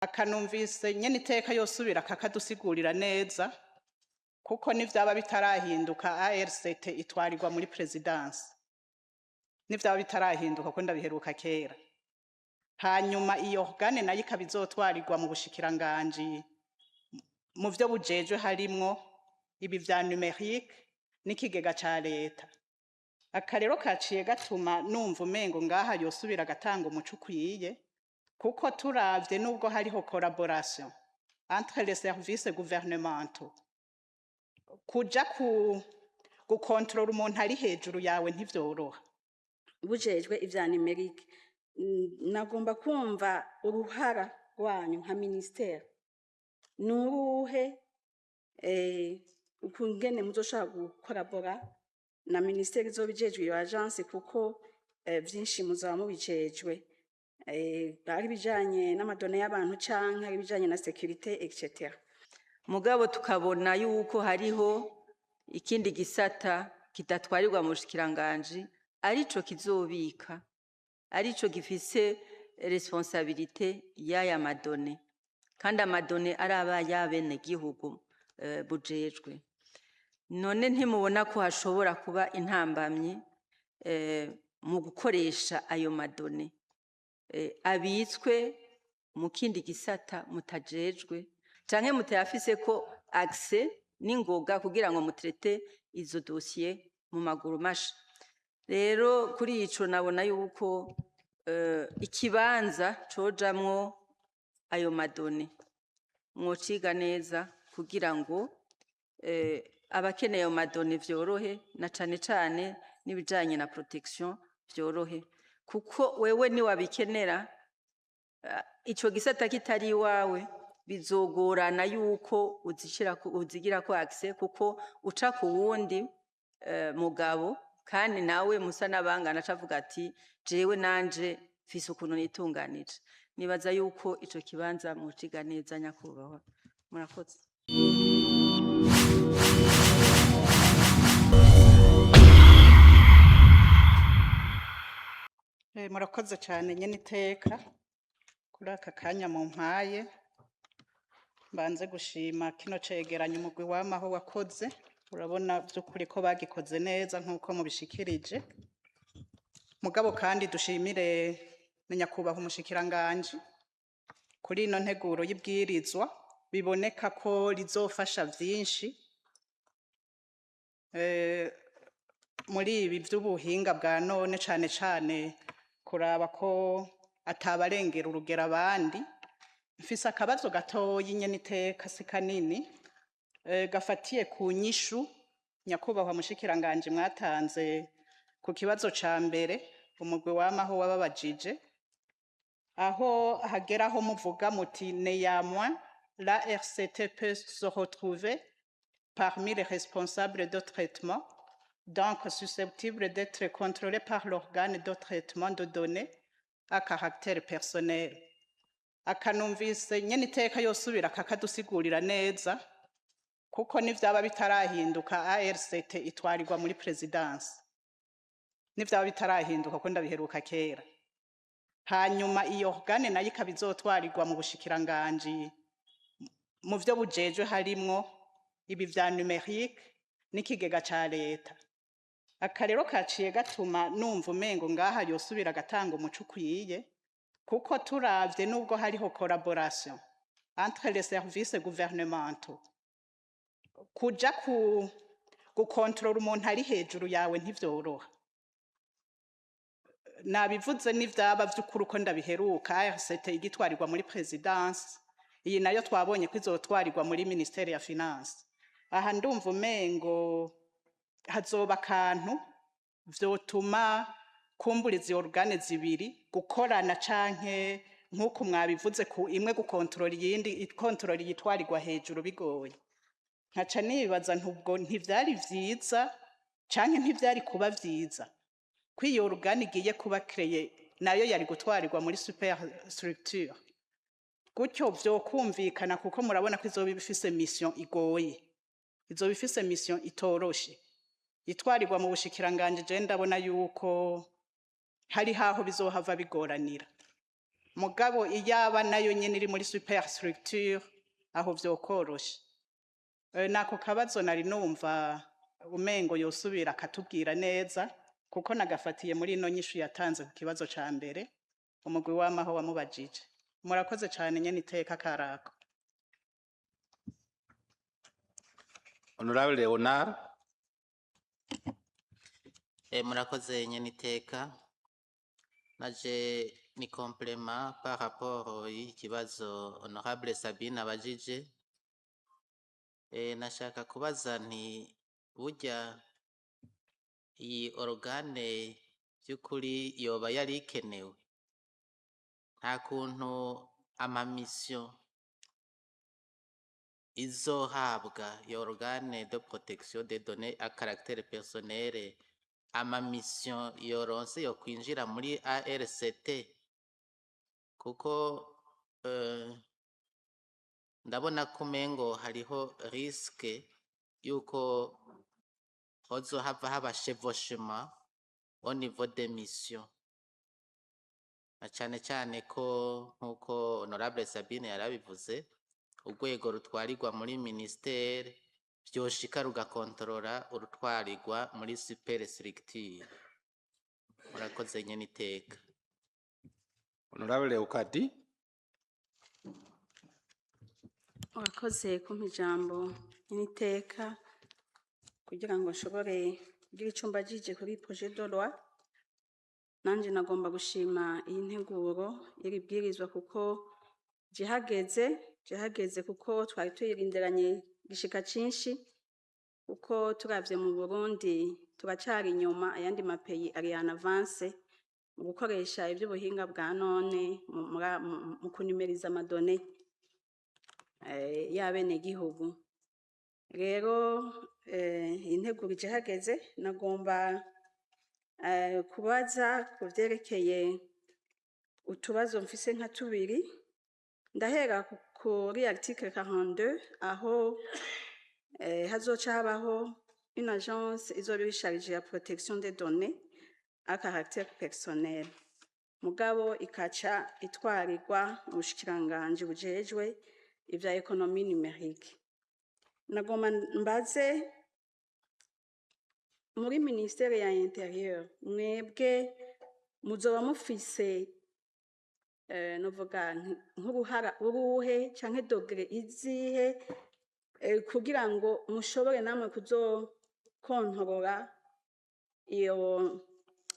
Akanumvise nyene iteka yosubira akakadusigurira neza, kuko nivyaba bitarahinduka, ARCT itwarirwa muri présidence. Nivyaba bitarahinduka, kuko ndabiheruka kera. Hanyuma iyo organe nayo ikaba izotwarirwa mu bushikiranganji, mu vyo bujejwe harimwo ibi vya numérique n'ikigega ca leta. Aka rero kaciye gatuma numva umengo ngaha yosubira agatanga umuco ukwiye, kuko turavye, nubwo hariho collaboration entre les services gouvernementaux, kuja ku gukontorora umuntu ari hejuru yawe ntivyoroha. Bujejwe ivya numérique, nagomba kumva uruhara rwanyu nka ministère ni uruhe, ukungene muzoshobora gukorabora na ministère izoba ijejwe iyo agence, kuko vyinshi muzaba mubijejwe, ari ibijanye n'ama données y'abantu canke ari ibijanye na sécurité, etc. Mugabo tukabona yuko hariho ikindi gisata kidatwarirwa mu bushikiranganji, arico kizobika, arico gifise responsabilité y'aya ma données, kandi ama données ari aba y'abenegihugu bujejwe. None ntimubona ko hashobora kuba intambamyi mu gukoresha ayo ma données abitswe mu kindi gisata mutajejwe canke mutayafise ko accès n'ingoga kugira ngo mutraite izo dossier mu maguru masha? Rero kuri ico nabona yuko ikibanza cojamwo ayo ma données mwociga neza, kugira ngo abakeneye ayo ma données vyorohe, na cane cane n'ibijanye na protection vyorohe, kuko wewe niwabikenera, ico gisata kitari iwawe, bizogorana yuko uzigirako accès, kuko uca ku wundi mugabo, kandi nawe musa n'abangana, acavuga ati: "Jewe nanje mfise ukuntu nitunganije." Nibaza yuko ico kibanza mwociga neza, nyakubahwa. Murakoze. Murakoze cyane nyene iteka kuri aka kanya mumpaye. Mbanze gushima kino cegeranyo umugwi wamaho wakoze. Urabona vy'ukuri ko bagikoze neza nk'uko mubishikirije. Mugabo kandi dushimire na nyakubahwa umushikiranganji kuri ino nteguro y'ibwirizwa, biboneka ko rizofasha vyinshi muri ibi vy'ubuhinga bwa none, cane cane kuraba ko atabarengera urugero abandi. Mfise akabazo gatoyi, nyene iteka, si kanini, gafatiye ku nyishu nyakubahwa mushikiranganji mwatanze ku kibazo ca mbere umugwi wamaho wababajije, aho hageraho muvuga muti: "Néanmoins, l'ARCT peut se retrouver parmi les responsables de traitement, donc susceptible d'être contrôlé par l'organe de traitement de données à caractère personnel." Akanumvise nyene iteka yosubira akakadusigurira neza, kuko nivyaba bitarahinduka, ARCT itwarirwa muri présidence. Nivyaba bitarahinduka, kuko ndabiheruka kera. Hanyuma iyo organe nayo ikaba izotwarirwa mu bushikiranganji, mu vyo bujejwe harimwo ibi vya numérique n'ikigega ca leta. Aka rero kaciye gatuma numva umengo ngaha yosubira agatanga umuco ukwiye, kuko turavye, nubwo hariho collaboration entre les services gouvernementaux, kuja ku gukontorora umuntu ari hejuru yawe ntivyoroha. Nabivuze, n'ivyaba vy'ukuri uko ndabiheruka, ARCT igitwarirwa muri présidence, iyi nayo twabonye ko izotwarirwa muri ministère ya finance. Aha ndumva umengo hazoba akantu vyotuma kumbura izi organes zibiri gukorana, canke nk'uko mwabivuze, ku imwe gukontorora iyindi, ikontorora iyitwarirwa hejuru bigoye. Nkaca nibaza ntubwo ntivyari vyiza, canke ntivyari kuba vyiza ko iyo organe igiye kuba créée nayo yari gutwarirwa muri super structure? Gutyo vyokumvikana, kuko murabona ko izoba ifise mission igoye, izoba ifise mission itoroshe. Itwarirwa mu bushikiranganji, je ndabona yuko hari haho bizohava bigoranira. Mugabo iyaba nayo nyene iri muri superstructure, aho vyokoroshe. Nako kabazo nari numva umengo yosubira akatubwira neza, kuko nagafatiye muri ino nyishu yatanze ku kibazo ca mbere umugwi w'amaho wamubajije. Murakoze cane, nyene iteka karako. Honorable Leonard. Murakoze nyene iteka. Naje ni complément par rapport y'ikibazo honorable Sabine abajije. Nashaka kubaza nti burya iyi organe by'ukuri yoba yari ikenewe? Nta kuntu ama mission izohabwa iyo organe de protection des données à caractère personnel, ama mission yoronse yo kwinjira muri ARCT? Kuko ndabona ko umengo hariho risque yuko hozohava haba chevauchement au niveau des missions, na cane cane ko nk'uko honorable Sabine yarabivuze, urwego rutwarirwa muri ministère vyoshika rugakontorora urutwarirwa muri superstructure. Murakoze nyene iteka. Honorable Leokadi. Urakoze kumpa ijambo n'iteka kugira ngo nshobore kugira icyo mbajije kuri projet de loi. Nanje nagomba gushima iyi nteguro y'iri bwirizwa kuko gihageze, kuko twari tuyirindiranye gishika cinshi, kuko turavye mu Burundi turacari inyuma, ayandi ma pays ari en avance mu gukoresha ivy'ubuhinga bwa none mu kunimeriza ama données y'abenegihugu. Rero iyi nteguro ije ihageze. Nagomba kubaza ku vyerekeye utubazo mfise nka tubiri. Ndahera kuri article 42, aho hazoca habaho une agence izoba iri chargée ya protection des données à caractère personnel, mugabo ikaca itwarirwa mu bushikiranganji bujejwe ivya économie numérique. Nagomba mbaze muri ministère ya intérieur, mwebwe muzoba mufise novuga nk'uruhara uruhe canke degré izihe kugira ngo mushobore namwe kuzokontorora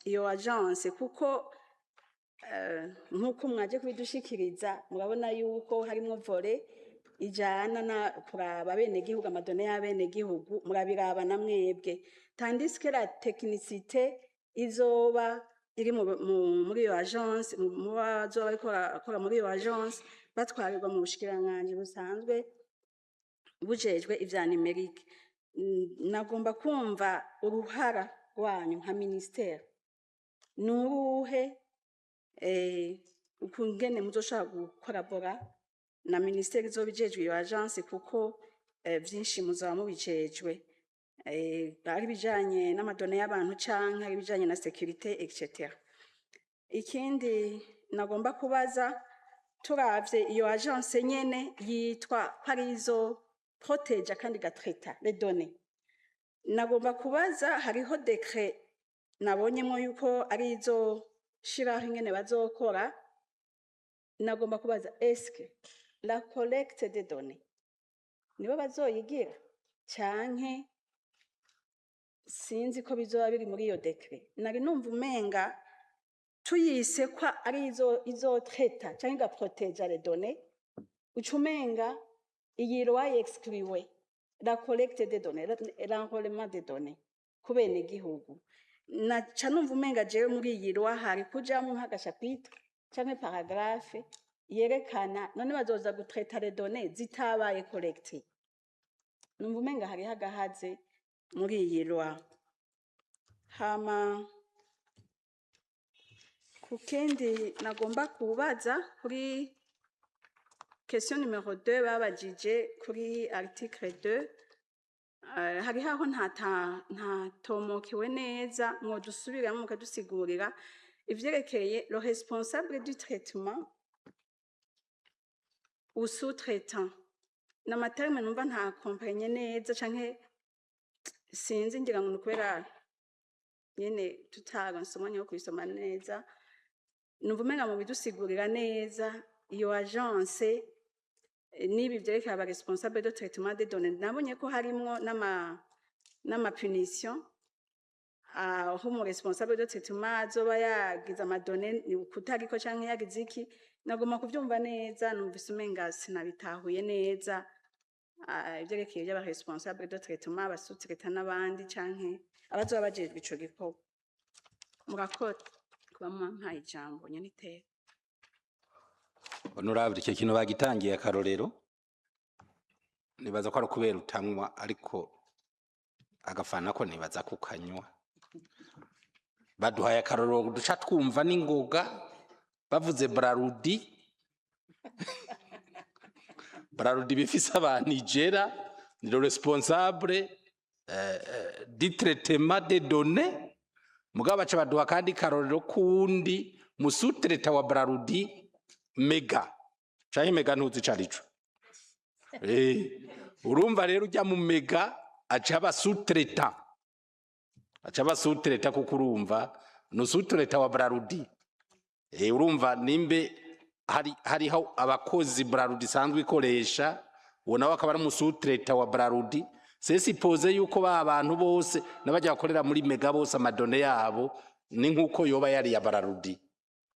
iyo agence? Kuko nk'uko mwaje kubidushikiriza, murabona yuko harimwo volet ijana na kuraba abenegihugu, ama données y'abenegihugu, murabiraba na mwebwe, tandis que la technicité izoba iri muri iyo agence, mu bazoba bariko barakora muri iyo agence batwarirwa mu bushikiranganji busanzwe bujejwe ivya numérique. Nagomba kumva uruhara rwanyu nka ministère ni uruhe, ukungene muzoshobora gukorabora na ministère izoba ijejwe iyo agence, kuko vyinshi muzoba mubijejwe, ari ibijanye n'ama données y'abantu canke ari ibijanye na sécurité, etc. Ikindi nagomba kubaza, turavye iyo agence nyene yitwa ko ari izo proteja kandi igatreta les données, nagomba kubaza, hariho décret nabonyemwo yuko ari izo shiraho ingene bazokora. Nagomba kubaza, est-ce la collecte des données nibo bazoyigira, canke sinzi ko bizoba biri muri iyo décret? Nari numva umenga tuyise ko ari izotreta canke igaproteja les données, uca umenga iyi loi exclue la collecte des données, l'enrôlement des données ku benegihugu. Naca numva umenga jewe muri iyi loi hari kujamwo nk'aga chapitre canke paragraphe yerekana none bazoza gutreta les données zitabaye collectées. Numva umenga hariho agahaze muri iyi loi. Hama ku kindi nagomba kubaza, kuri question numéro 2 babajije kuri article 2, hariho aho ntatomokewe neza, mwodusubiramo mukadusigurira ivyerekeye le responsable du traitement. Ou sous-traitant, n'ama termes numva nta kompenye neza, canke sinzi, ngira ngo ni ukubera nyene tutaronse umwanya wo kubisoma neza. Numva umenga mu bidusigurira neza iyo agence, n'ibi vyerekeye aba responsable de traitement des données. Nabonye ko harimwo n'ama punition, aho umu responsable de traitement azoba yagize ama données ni kutariko canke yagize iki. Nagomba kuvyumva neza, numvise umenga sinabitahuye neza, ivyerekeye vy'aba responsable de traitement, aba sous-traitant n'abandi canke abazoba bajejwe ico gikorwa. Murakoze kuba mwampaye ijambo, nyene iteka. Honorable, icyo kintu bagitangiye akarorero. Nibaza ko ari ukubera utanywa, ariko agafana ko nibaza ko ukanywa. Baduhaye akarorero duca twumva n'ingoga. Bavuze Brarudi, Brarudi bifise abantu igera, ni le responsable du traitement des données. Mugabo baca baduha kandi karorero kuwundi mu sous-traitant wa Brarudi, Mega canke Mega, ntuzi ico arico. Urumva rero ujya mu Mega aca aba sous-traitant, aca aba sous-traitant, kuko urumva ni sous-traitant wa Brarudi. Urumva nimbe hari hariho abakozi Brarudi isanzwe ikoresha, uwo nawe akaba ari umu sous-traitant wa Brarudi. C'est supposé yuko ba bantu bose n'abajya bakorera muri Mega bose, ama données yabo ni nk'uko yoba yari ya Brarudi.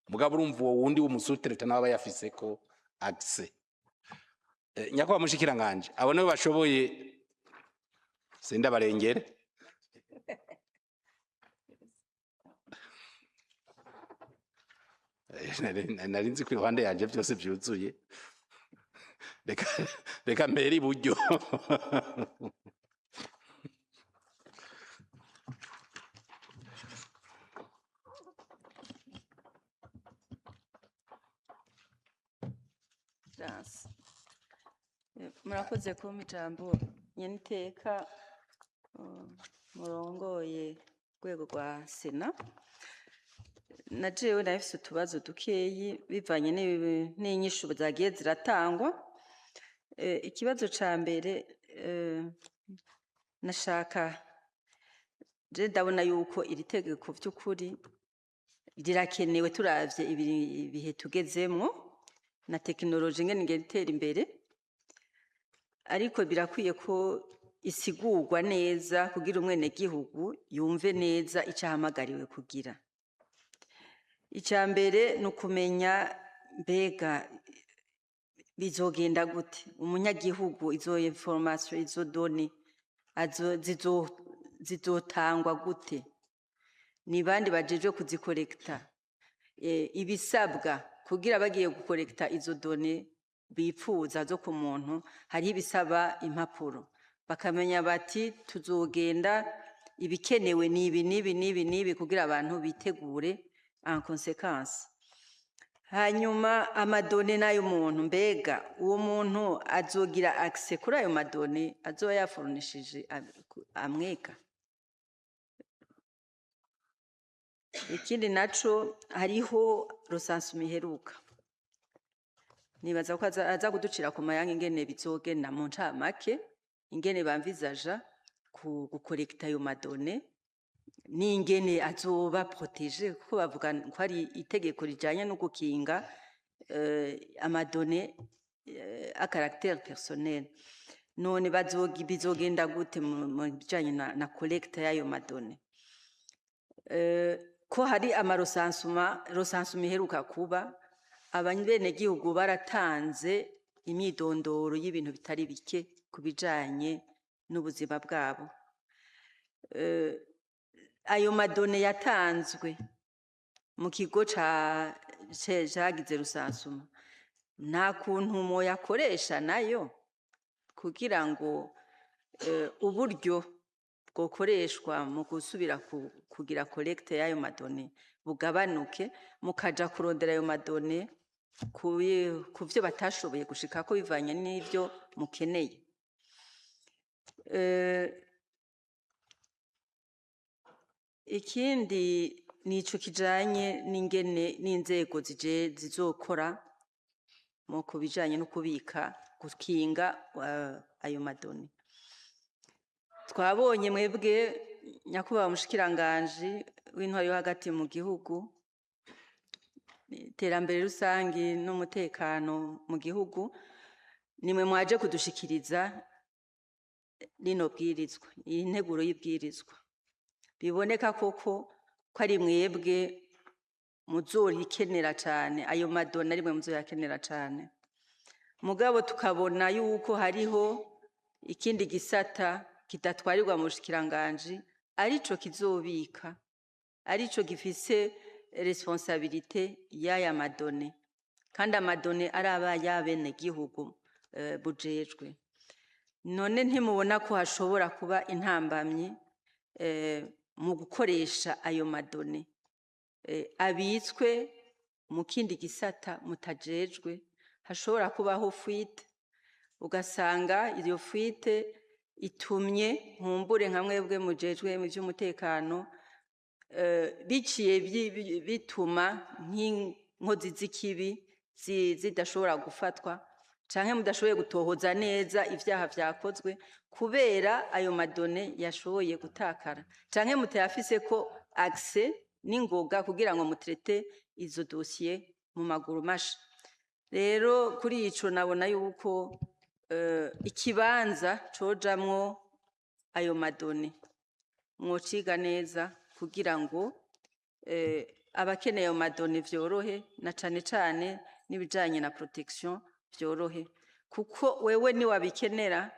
Mugabo urumva uwo wundi w'umu sous-traitant nawe aba yafiseko accès. Nyakubahwa mushikiranganje, abo nibo bashoboye, sindabarengere. Nari nzi ko iruhande yanje byose byuzuye. Reka mpere iburyo. France. Murakoze kumpa ijambo, nyeniteka murongoye urwego rwa Sena. Na jewe nafise utubazo dukeyi bivanye n'inyishu zagiye ziratangwa. Ikibazo ca mbere, nashaka je ndabona yuko iri tegeko vy'ukuri rirakenewe, turavye ibihe tugezemwo na tekinoloji ingene igenda itera imbere, ariko birakwiye ko isigurwa neza kugira umwenegihugu yumve neza ico ahamagariwe kugira. Ica mbere ni ukumenya mbega bizogenda gute umunyagihugu, izo information, izo données zizotangwa gute, ni bande bajejwe kuzikorekta, ibisabwa kugira bagiye gukorekta izo données bipfuza zo ku muntu. Hariho ibisaba impapuro, bakamenya bati tuzogenda, ibikenewe ni ibi n'ibi n'ibi n'ibi, kugira abantu bitegure en conséquence. Hanyuma ama données n'ay'umuntu, mbega uwo muntu azogira accès kuri ayo ma données azoba yafournishije amwega? Ikindi naco, hariho recensement iheruka. Nibaza ko aza kuducira ku mayange ingene bizogenda mu ncamake, ingene bamvizaja ku gukorekta ayo ma données n'ingene azoba protégé, kuko bavuga ko ari itegeko rijanye no gukinga ama données à caractère personnel. None bizogenda gute mu bijanye na collecte y'ayo ma données? Ko hari ama recensements, recensement iheruka kuba, abenegihugu baratanze imyidondoro y'ibintu bitari bike ku bijanye n'ubuzima bwabo. Ayo ma données yatanzwe mu kigo cagize recensement, nta kuntu moyakoresha nayo kugira ngo uburyo bwokoreshwa mu gusubira kugira collecte y'ayo ma données bugabanuke, mukaja kurondera ayo ma données ku vyo batashoboye gushikako bivanye n'ivyo mukeneye? Ikindi nico kijanye n'ingene n'inzego zije zizokora. Mu kubijanye no kubika, gukinga ayo ma données. Twabonye mwebwe, nyakubahwa mushikiranganji w'intwaro yo hagati mu gihugu, iterambere rusangi n'umutekano mu gihugu, nimwe mwaje kudushikiriza rino bwirizwa, iyi nteguro y'ibwirizwa. Biboneka koko ko ari mwebwe muzorikenera cane, ayo ma données ari mwe muzoyakenera cane. Mugabo tukabona yuko hariho ikindi gisata kidatwarirwa mu bushikiranganji, arico kizobika, arico gifise responsabilité y'aya ma données, kandi ama données ari aba y'abenegihugu bujejwe. None ntimubona ko hashobora kuba intambamyi mu gukoresha ayo ma données abitswe mu kindi gisata mutajejwe? Hashobora kubaho fuite, ugasanga iyo fuite itumye nkumbure nka mwebwe mujejwe mu vy'umutekano biciye bituma nk'inkozi z'ikibi zidashobora gufatwa, canke mudashoboye gutohoza neza ivyaha vyakozwe kubera ayo ma données yashoboye gutakara, canke mutayafise ko accès n'ingoga kugira ngo mutraite izo dossier mu maguru masha. Rero kuri ico nabona yuko ikibanza cojamwo ayo ma données mwociga neza, kugira ngo abakeneye ayo ma données vyorohe, na cane cane n'ibijanye na protection vyorohe, kuko wewe niwabikenera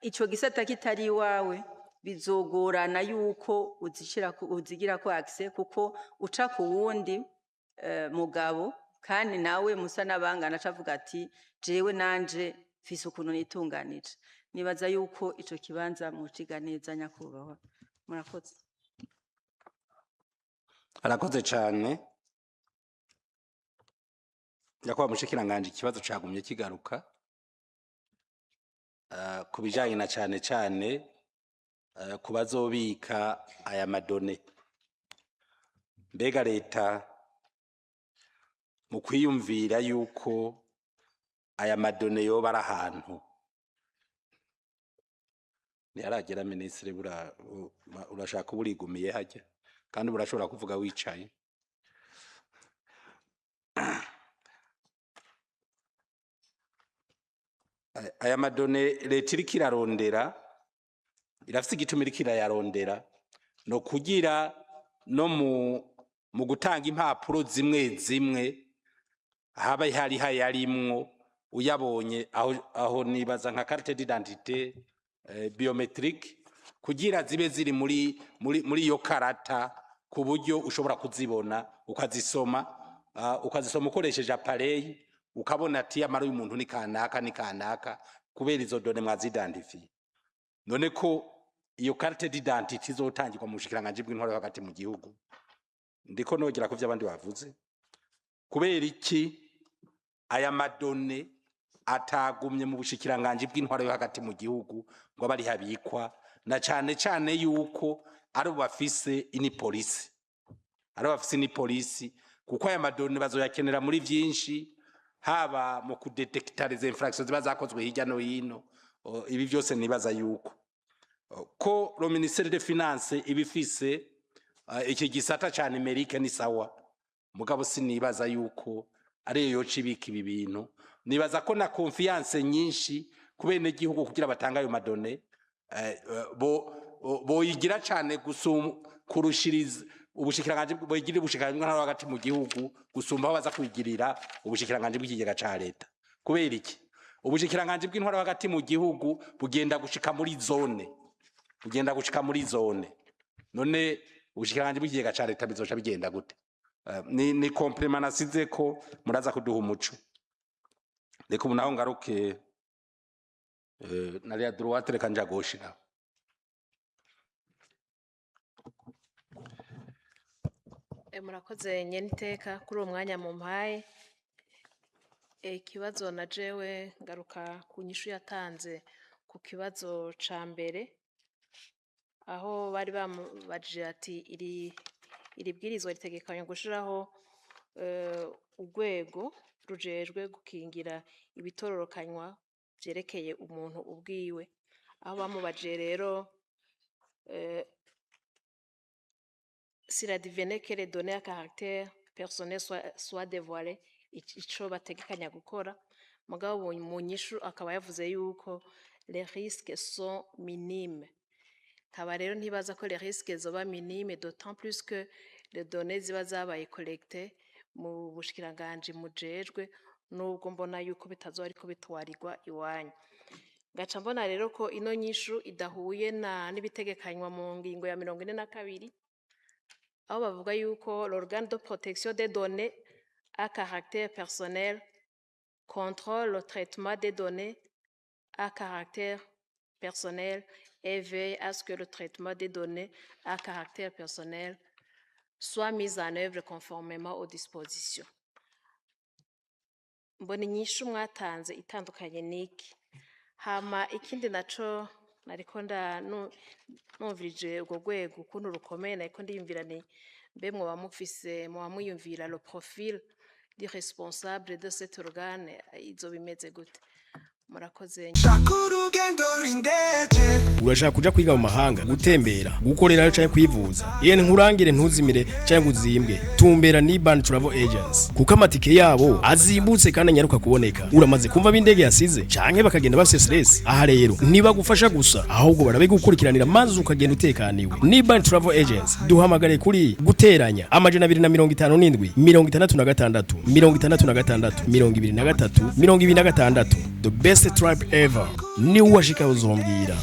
ico gisata kitari iwawe, bizogorana yuko uzigirako accès, kuko uca ku wundi mugabo, kandi nawe musa n'abangana, acavuga ati: "Jewe nanje mfise ukuntu nitunganije." Nibaza yuko ico kibanza muciga neza, nyakubahwa. Murakoze. Arakoze cyane, nyakubahwa mushikiranganje. Ikibazo cagumye kigaruka ku bijanye na cane cane ku bazobika aya ma données. Mbega leta mu kwiyumvira yuko aya ma données yoba ari ahantu ntiyaragera? Minisitiri, urashaka uba urigumiye hajya, kandi burashobora kuvuga wicaye. Aya ma données leta iriko irarondera, irafise igituma iriko irayarondera, no kugira no mu gutanga impapuro zimwe zimwe haba hari hayarimwo uyabonye aho nibaza nka carte d'identité biométrique, kugira zibe ziri muri iyo karata, ku buryo ushobora kuzibona, ukazisoma ukoresheje appareil, ukabona ati amara uyu muntu ni kanaka, ni kanaka, kubera izo données mwazidantifiye. None ko iyo carte d'identité izotangirwa mu bushikiranganji bw'intwaro yo hagati mu gihugu, ndiko nogera ku vyo abandi bavuze, kubera iki aya ma données atagumye mu bushikiranganji bw'intwaro yo hagati mu gihugu ngo abe ari habikwa, na cane cane yuko ari bo bafise ini polisi, ari bo bafise ini polisi? Kuko aya ma données bazoyakenera muri vyinshi, haba mu kudetekta les infractions ziba zakozwe hirya no hino. Ibi vyose nibaza yuko ko le ministère des Finances ibifise iki gisata ca numérique ni sawa, mugabo sinibaza yuko ariyo yoca ibika ibi bintu. Nibaza ko na confiance nyinshi ku benegihugu kugira batange ayo ma données boyigira cane kurushiriza ubushikiranganji, boyigirira ubushikiranganji bw'intwaro hagati mu gihugu gusumba aho baza kwigirira ubushikiranganji bw'ikigega ca leta. Kubera iki? Ubushikiranganji bw'intwaro hagati mu gihugu bugenda gushika muri zone, bugenda gushika muri zone. None ubushikiranganji bw'ikigega ca leta bizoca bigenda gute? Ni complément nasize ko muraza kuduha umuco. Reka ubu naho ngaruke nariya droite, reka nja gauche naho. Murakoze nyeniteka kuri uwo mwanya mumpaye. Ikibazo na jewe ngaruka ku nyishu yatanze ku kibazo ca mbere, aho bari bamubajije ati iri bwirizwa ritegekanya gushiraho urwego. rujejwe gukingira ibitororokanywa vyerekeye umuntu ubwiwe. Aho bamubajije rero s'il advenait que les données à caractère personnel soient dévoilées, ico bategekanya gukora. Mugabo mu nyishu akaba yavuze yuko les risques sont minimes. Nkaba rero ntibaza ko les risques zoba minimes, d'autant plus que les données ziba zabaye collectées mu bushikiranganji mujejwe, nubwo mbona yuko bitazoba ariko bitwarirwa iwanyu. Ngaca mbona rero ko ino nyishu idahuye na n'ibitegekanywa mu ngingo ya 42, aho bavuga yuko l'organe de protection des données à caractère personnel contrôle le traitement des données à caractère personnel et veille à ce que le traitement des données à caractère personnel soit mis en œuvre conformément aux dispositions. Mbona inyishu mwatanze itandukanye n'iki. Hama ikindi naco, nariko nda numvirije urwo rwego ukuntu rukomeye, nariko ndiyumvira ni mbe mwoba mufise, mwoba mwiyumvira le profil du responsable de cet organe izoba imeze gute? Murakoze. Shaka urugendo rw'indege. Urashaka kuja kwiga mu mahanga, gutembera, gukorerayo canke kwivuza? Yene nkurangire, ntuzimire canke uzimbwe. Tumbera ni Ban Travel Agency, kuko amatike yabo azimbutse kandi anyaruka kuboneka. Uramaze kumva b'indege yasize canke bakagenda bafise stress? Aha rero ntibagufasha gusa, ahubwo barabigukurikiranira maze ukagenda utekaniwe. Ni Ban Travel Agency. Duhamagare kuri +257 66 66 23 26. The best trip ever, ni uwashika uzombwira.